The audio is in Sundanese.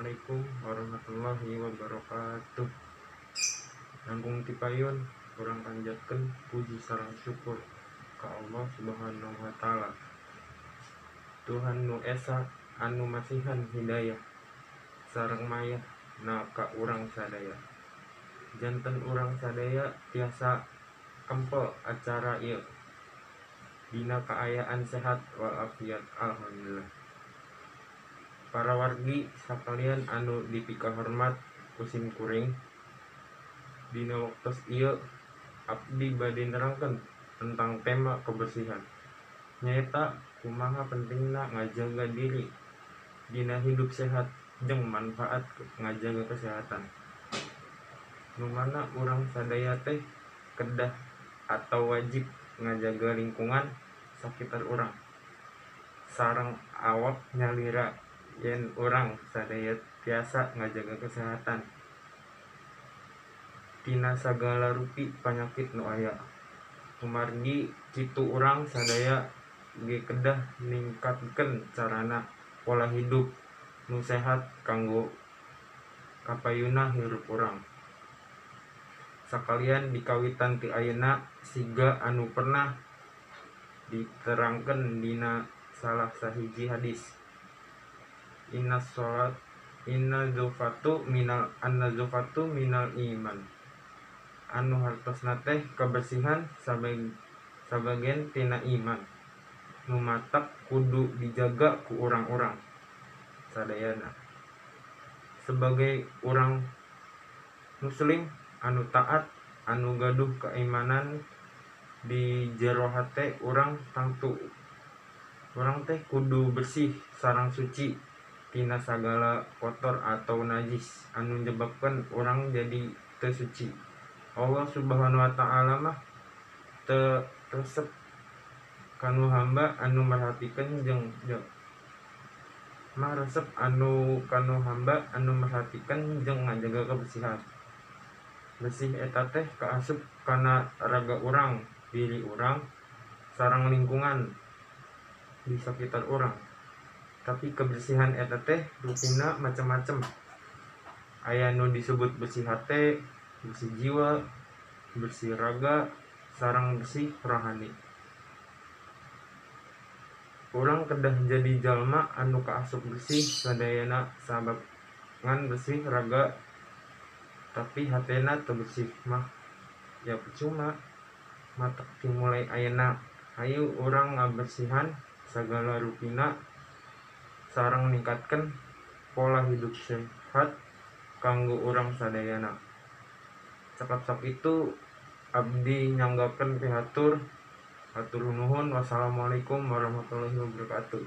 Assalamualaikum warahmatullahi wabarakatuh. Langkung ti payun urang panjatkeun puji sareng syukur ka Allah Subhanahu wa taala, Tuhan nu Esa anu masihan hidayah sareng mayah na ka urang sadaya. Janten urang sadaya tiasa kempel acara ieu dina kaayaan sehat walafiat, alhamdulillah. Para wargi sakalian anu dipikahormat ku sim kuring, dina waktos ieu abdi bade nerangkeun tentang tema kebersihan, nyaeta kumaha pentingna ngajaga diri dina hidup sehat jeung manfaat ngajaga kesehatan. Nu mana urang sadaya teh kedah atau wajib ngajaga lingkungan sakitar urang sareng awak nyalira yen urang sadaya tiasa ngajaga kesehatan tina sagala rupi panyakit nu aya. Kumargi kitu urang sadaya ge kedah ningkatkeun carana pola hidup nu sehat kanggo kapayunna hirup urang sakalian dikawitan ti ayeuna, siga anu pernah diterangkeun dina salah sahiji hadis, Inna sholat inna dzofatu minal iman, anu hartosna teh kabersihan sabagian tina iman, nu matak kudu dijaga ku urang-urang sadayana. Sebagai urang muslim anu taat, anu gaduh kaimanan di jero hate urang, tangtu urang teh kudu bersih sareng suci tina sagala kotor atau najis anu nyebabkeun urang jadi teu suci. Allah Subhanahu wa taala mah teu resep kanu hamba anu merhatikeun jeung mah resep anu kanu hamba anu merhatikeun jeung ngajaga kebersihan. Bersih eta teh kaasup kana raga urang, diri urang, sareng lingkungan di sakitar urang. Tapi kebersihan eta teh rupina macem-macem, aya nu disebut bersih hate, bersih jiwa, bersih raga, sareng bersih rohani. Urang kedah jadi jalma anu kaasup bersih sadayana, sabab ngan bersih raga tapi hatena teu bersih mah ya percuma. Matak timulai ayeuna hayu urang ngabersihan sagala rupina sareng ningkatkeun pola hidup sehat kanggo urang sadayana. Cekap sakitu abdi nyanggakeun pihatur, hatur nuhun, wassalamualaikum warahmatullahi wabarakatuh.